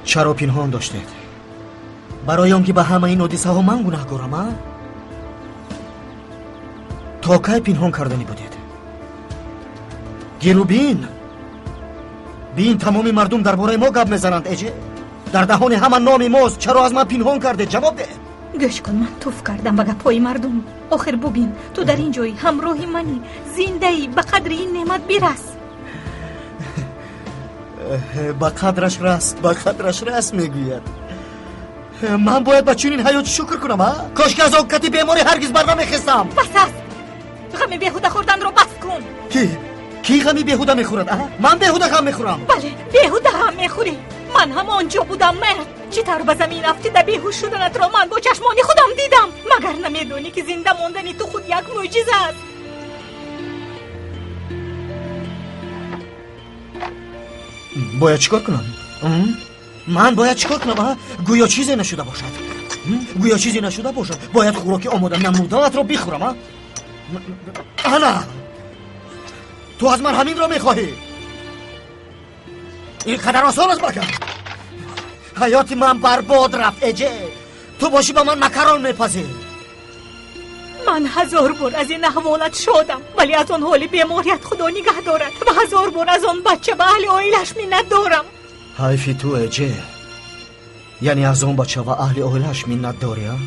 Чаро пинҳон доштед? Барои он ки ба ҳамаи ин ҳодисаҳо ман гунаҳкорам, а? То кай пинҳон карданӣ будед? Гиру бин. Бин, тамоми мардум дар бораи мо гап мезананд, Эҷе. Дар даҳони ҳама номи мост. Чаро аз ман пинҳон кардед? Ҷавоб деҳ. Гӯш кун, ман туф кардам ба гапҳои мардум. Охир бубин, ту дар ин ҷои ҳамроҳи манӣ, зиндаӣ, ба қадри ин неъмат бирас. Ба қадраш рас, ба қадраш рас мегӯяд. Ман бояд ба чунин ҳаёт шукр кунам, а? Кош ки аз он кати беморӣ ҳаргиз бар намехестам. Бас аст! Ғами беҳуда хӯрданро бас кун. Ки? Ки ғами беҳуда мехӯрад, а? Ман беҳуда ғам мехӯрам. Бале, беҳуда ғам мехӯрӣ. Ман ҳам он ҷо будам, мард. Чӣ тавр ба замин афтида беҳуш шуданатро ман бо чашмони худам дидам. Магар намедонӣ, ки зинда мондани ту худ як мӯъҷиза аст? Бояд чӣ кор кунам? Ман бояд чӣ кор кунам, а? Гӯё чизе нашуда бошад. Гӯё чизе нашуда бошад. Бояд хӯроки омода намудаатро бихӯрам, а? Ана! Ту аз ман ҳаминро мехоҳӣ? Ин қадар осон аст, магар? Ҳаёти ман барбод рафт, Эҷе. Ту бошӣ ба ман макарон мепазӣ. Ман ҳазор бор аз ин аҳволат шодам, вале аз он ҳоли беморият худо нигаҳ дорад ва ҳазор бор аз он бача ба аҳли оилаш миннат дорам. Ҳайфи ту, Эҷе. Яъне аз он бача ва аҳли оилаш миннат дорӣ, а?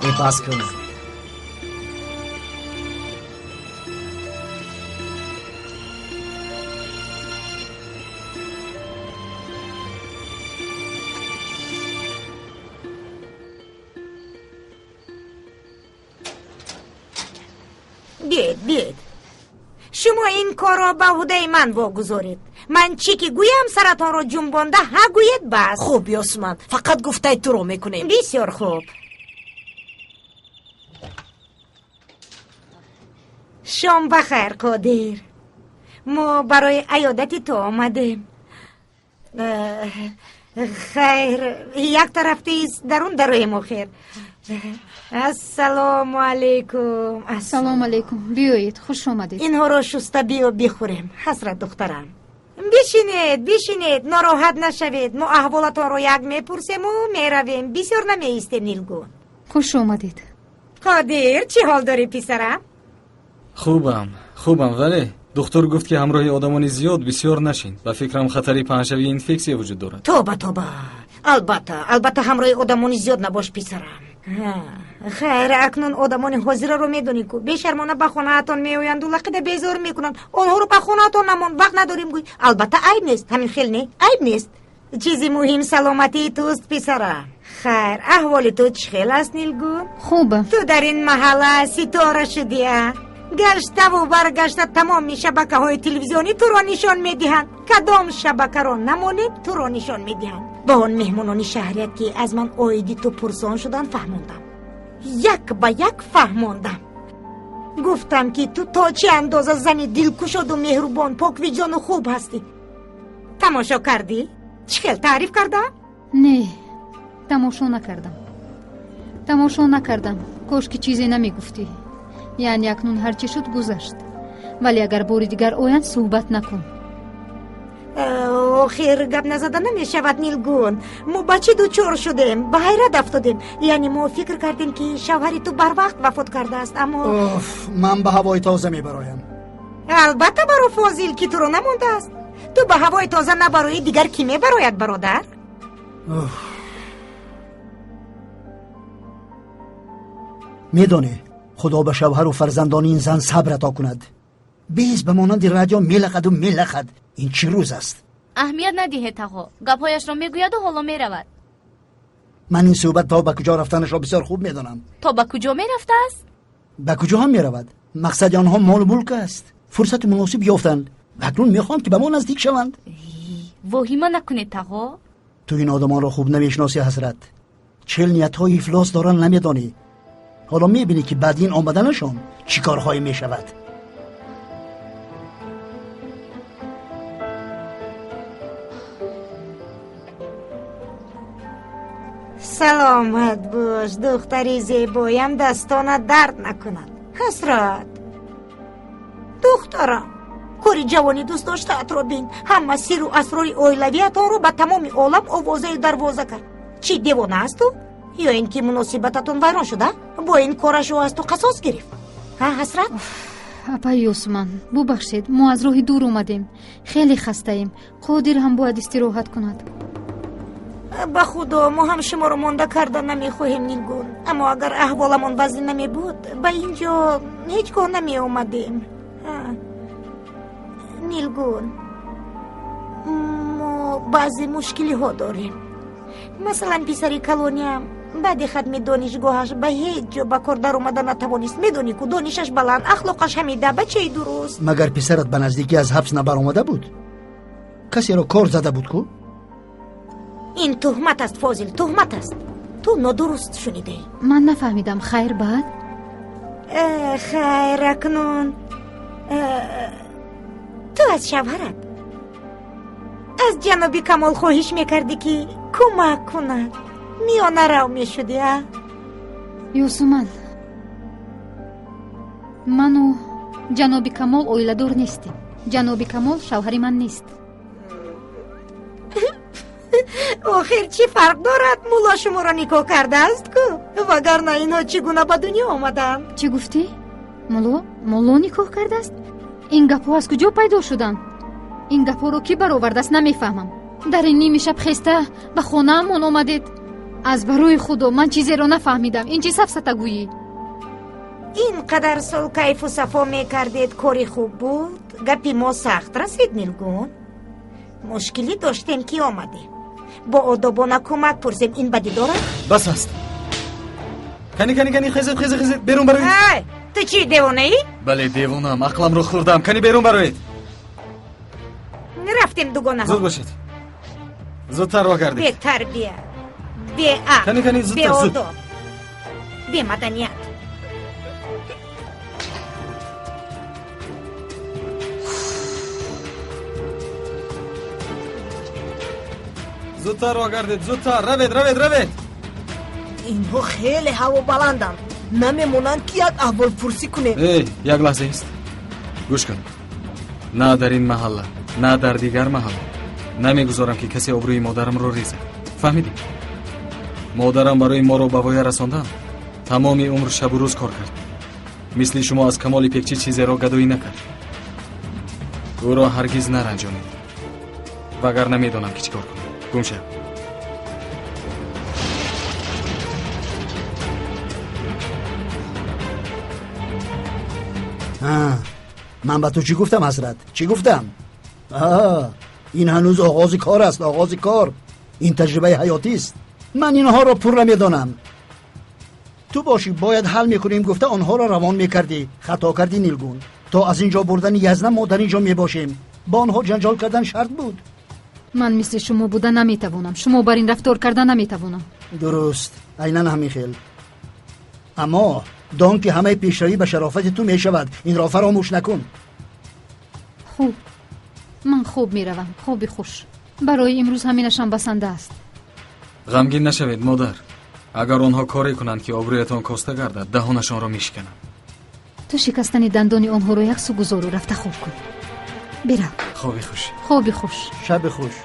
Э, бас кун. Биед, биед. Шумо ин корро ба ӯҳдаи ман вогузоред. Ман чӣ ки гӯям, саратонро ҷунбонда ҳа гӯед, бас. Хуб, Ёсуман, фақат гуфтаи туро мекунем. Бисёр хуб. Шом ба хайр, Қодир. Мо барои аёдати ту омадем. Хайр, як тараф тез дарун дароем охир. Ассалому алайкум. Ассалому алайкум. Биёед, хуш омадед. Инҳоро шуста биё бихӯрем. Ҳасрат духтарам. Бишинед, бишинед, нороҳат нашавед. Мо аҳволатонро як мепурсему меравем. Бисёр намеистем, Нилгун. Хуш омадед. Қодир, чӣ ҳол дорӣ, писарам? Хубам, хубам, вале духтур гуфт, ки ҳамроҳи одамони зиёд бисёр нашин. Ба фикрам, хатари паҳншавии инфексия вуҷуд дорад. Тоба, тоба. Албатта, албатта, ҳамроҳи одамони зиёд набош, писарам. Хайр, акнун одамони ҳозираро медонӣ ку, бешармона ба хонаатон меоянду лақида безор мекунанд. Онҳоро ба хонаатон намон, вақт надорем гӯй. Албатта, айб нест, ҳамин хел не, айб нест. Чизи муҳим саломатии туст, писарам. Хайр, аҳволи ту чӣ хел аст, Нилгун? Хубам. Ту дар ин маҳалла ситора шудӣ, а? Гаштаву баргашта тамоми шабакаҳои телевизионӣ туро нишон медиҳанд. Кадом шабакаро намонем, туро нишон медиҳанд. Ба он меҳмонони шаҳрият, ки аз ман оиди ту пурсон шуданд, фаҳмондам. Як ба як фаҳмондам. Гуфтам, ки ту то чӣ андоза зани дилкушоду меҳрубон, поквиҷону хуб ҳастӣ. Тамошо кардӣ? Чӣ хел таъриф кардам? Не, тамошо накардам. Тамошо накардам. Кош ки чизе намегуфтӣ. Яъне акнун ҳар чӣ шуд гузашт. Вале агар бори дигар оянд, суҳбат накун. Охир гап назада намешавад, Нилгун. Мо ба чӣ дучор шудем? Ба ҳайрат афтодем. Яъне мо фикр кардем, ки шавҳари ту барвақт вафот кардааст, аммо Оф, ман ба ҳавои тоза мебароям. Албатта, баро, Фозил, ки туро намондааст. Ту ба ҳавои тоза набароӣ, дигар кӣ мебарояд, бародар? Медонӣ, худо ба шавҳару фарзандони ин зан сабр ато кунад. Без ба монанди радио мелақаду мелақад. Ин чӣ рӯз аст? Аҳамият надиҳед, тағо. Гапҳояшро мегӯяду ҳоло меравад. Ман ин суҳбат то ба куҷо рафтанашро бисёр хуб медонам. То ба куҷо мерафтааст? Ба куҷо ҳам меравад. Мақсади онҳо молу мулк аст. Фурсати муносиб ёфтанд ва акнун мехоҳанд, ки ба мо наздик шаванд. Воҳима накунед, тағо. Ту ин одамонро хуб намешиносӣ, Ҳасрат. Чел ниятҳои ифлос доранд, намедонӣ. Ҳоло мебинӣ, ки баъди ин омаданашон чӣ корҳое мешавад. Саломат бош, духтари зебоям, дастонат дард накунад. Ҳасрат, духтарам, Кори ҷавони дӯст доштаатро бин. Ҳама сиру асрори оилавиатонро ба тамоми олам овозаю дарвоза кард. Чӣ, девона асту? Ё ин ки муносибататон вайрон шуда? Бо ин кораш ӯ аз ту қасос гирифт. Ҳа, Ҳасрат? Апаи Ёсуман, бубахшед, мо аз роҳи дур омадем, хеле хастаем. Қодир ҳам бояд истироҳат кунад. Ба худо, мо ҳам шуморо монда карда намехоҳем, Нилгун. Аммо агар аҳволамон вазъи намебуд, ба ин ҷо ҳеҷ гоҳ намеомадем. Нилгун, мо баъзе мушкилиҳо дорем. Масалан, писари калониям баъди хатми донишгоҳаш ба ҳеҷ ҷо ба кор даромада натавонист. Медонӣ ку, донишаш баланд, ахлоқаш ҳамида, бачаи дуруст. Магар писарат ба наздикӣ аз ҳабс набаромада буд? Касеро кор зада буд ку? Ин туҳмат аст, Фозил, туҳмат аст. Ту нодуруст шунидаӣ. Ман нафаҳмидам. Хайр, баъд? Хайр, акнун ту аз шавҳарат, аз ҷаноби Камол хоҳиш мекардӣ, ки кӯмак кунад. Миёнарав мешудӣ, а? Ёсуман, ману ҷаноби Камол оиладор нестем. Ҷаноби Камол шавҳари ман нест. Охир чӣ фарқ дорад? Мулло шуморо никоҳ кардааст ку, вагарна инҳо чӣ гуна ба дунё омаданд? Чӣ гуфтӣ? Мулло никоҳ кардааст? Ин гапҳо аз куҷо пайдо шуданд? Ин гапҳоро кӣ баровардааст, намефаҳмам. Дар ин ними шаб хеста ба хонаамон омадед. Аз барои худо, ман чизеро нафаҳмидам. Ин чӣ сафсатагӯӣ? Ин қадар сол кайфу сафо мекардед, кори хуб буд. Гапи мо сахт расид, Нилгун. Мушкилӣ доштем, ки омадем. Бо одобона кӯмак пурсем, ин бадӣ дорад? Бас аст. Кани, кани, кани, хезед, хезед, хезед, берун бароед. Ай, ту чӣ, девонаӣ? Бале, девонаам, ақламро хӯрдам. Кани берун бароед. Рафтем, дугонаҳо. Зуд бошед, зудтар роҳ гардед. Бетарбия, беақл, кани, кани, зудтар, зуд. Беодоб, бемаданият. Зудтар роҳ гардед, зудтар, равед, равед, равед. Инҳо хеле ҳавобаланданд, намемонанд, ки як аҳволпурсӣ кунем. Эй, як лаҳза ист, гӯш кун. На дар ин маҳалла, на дар дигар маҳалла намегузорам, ки касе обрӯи модарамро резад. Фаҳмидӣ? Модарам барои моро ба воя расондан тамоми умр шабу рӯз кор кард. Мисли шумо аз Камоли Пекчӣ чизеро гадоӣ накард. Ӯро ҳаргиз наранҷонед, вагарна медонам, ки чӣ кор кунам. Гум шав. Ман ба ту чӣ гуфтам, Ҳасрат? Чӣ гуфтам? Ин ҳанӯз оғози кор аст, оғози кор. Ин таҷрибаи ҳаётист. Ман инҳоро пурра медонам. Ту бошӣ, бояд ҳал мекунем гуфта онҳоро равон мекардӣ. Хато кардӣ, Нилгун. То аз ин ҷо бурдани язна мо дар ин ҷо мебошем. Бо онҳо ҷанҷол кардан шарт буд. Ман мисли шумо буда наметавонам. Шумо бар ин рафтор карда наметавонам. Дуруст, айнан ҳамин хел. Аммо дон, ки ҳамаи пешравӣ ба шарофати ту мешавад. Инро фаромӯш накун. Хуб, ман хоб меравам. Хоби хуш. Барои имрӯз ҳаминашам басанда аст. Ғамгин нашавед, модар. Агар онҳо коре кунанд, ки обрӯятон коста гардад, даҳонашонро мешиканам. Ту шикастани дандони онҳоро як су гузору рафта хоб кун. Бирав. Хоби хуш. Хоби хуш. Шаби хуш.